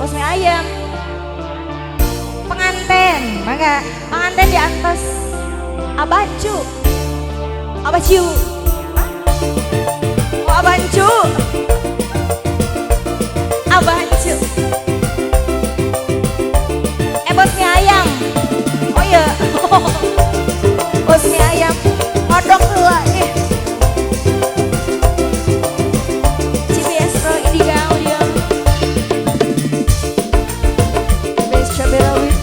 Bos mie ayam. Penganten, mangga. Penganten di atas Abancu. Abaciu. Oh, Abancu. Abancu. Bos mie ayam. Oh iya. Bos mie ayam. Kodok dua nih. CBS Pro Indiga Audio. Base Caberawit.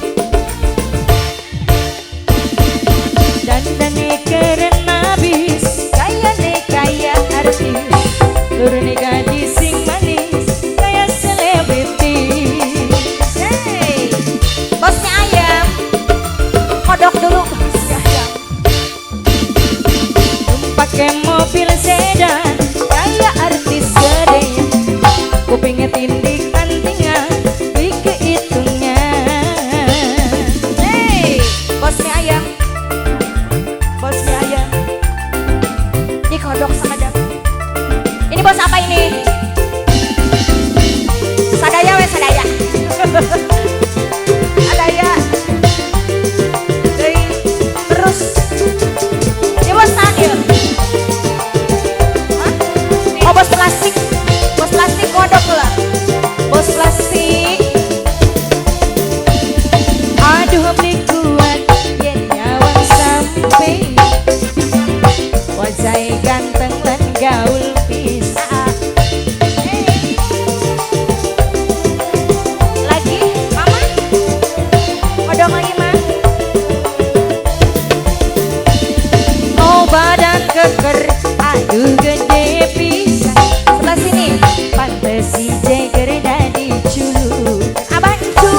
Dandane keren abis, kayane kaya artis, turune gaji sing manis, kaya selebriti. Hey, bos mie ayam, kodok dulu bos mie ayam. Pakai mobil sedan, kaya artis gede, kupingnya tindik antingan, bike hitungnya. Hey, bos mie ayam. Bos mie ayam dikodok sama dap. Ini bos apa ini? Sadaya we sadaya. Sadaya. Deui terus. Ini bos tadi. Hah? Oh bos plastik. Bos plastik kodok lah. Bos plastik. Aduh beli kuat yen nyawang sampe. Wajah ganteng lan gaul pisan. Hey. Lagi, mama? Kodok lagi, ma? Oh badan keker, aduh gede pisan. Sebelah sini, pantes si Jeger dadi culuk. Abancu,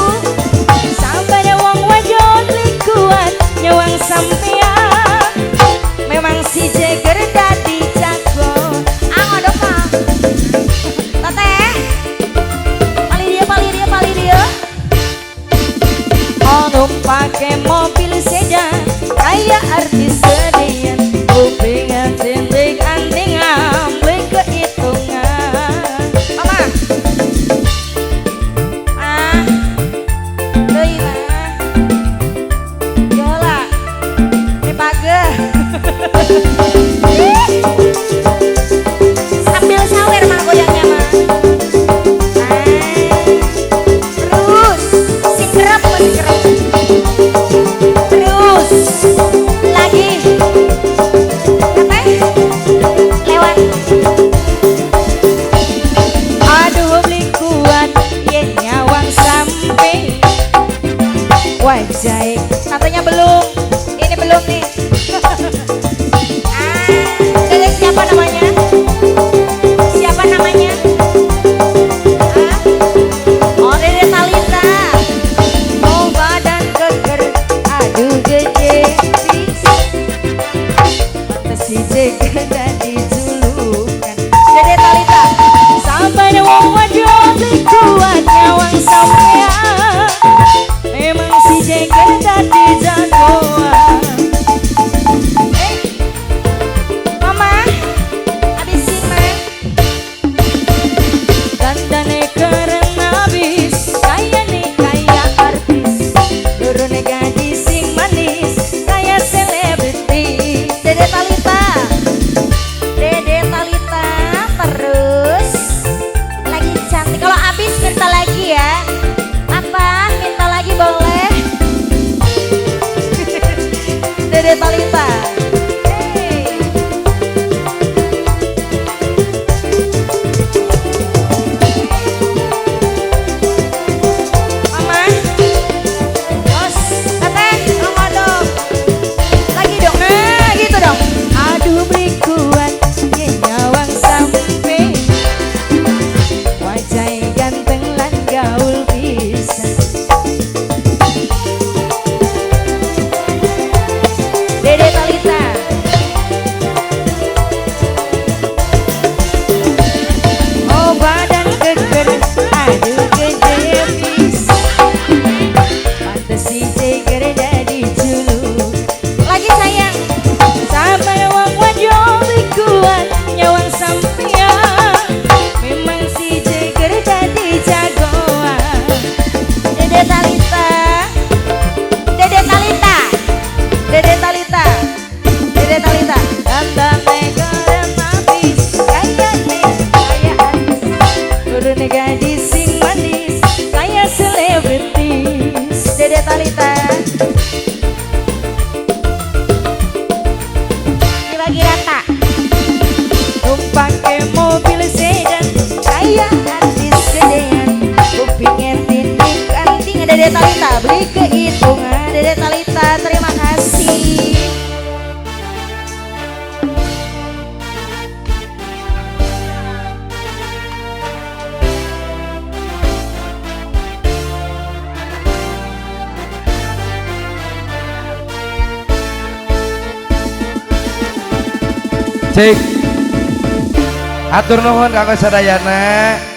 sampai wong wadon kuat nyawang sampean. Memang si Jeger dadi jago. Ah ngodok mah. Teteh. Pali dia, pali dia, pali dia. Oh pakai mobil sedan, kayak artis gedean. Kupingan tindik antingan, beli kehitungan. Mama. Ah. Deui mah. Yola. Ini pageh. Sambil sawer mah goyangnya mah. Terus singkerap singkerap. Terus lagi. Apa? Lewat. Aduh beli kuat yen nyawang sampe. Wajah tantenya belum. Ini belum nih. Ah, siapa namanya? Siapa namanya? Ah? Oh, Dede Talita. Oh, badan keker, aduh gede pisan. Pantes si Jeger dadi julukan. Dede Talita. Sampai wong wadon kuat nyawang sampean. Memang si Jeger. sing manis kayak selebritis. Dede Talita dibagi rata. Tumpake mobil sedan kayak artis gedean. Kupingnya tindik anting. Dede Talita beli kehitungan. Dede Talita terima kasih. Cik. Atur nuhun kanggo sadayana.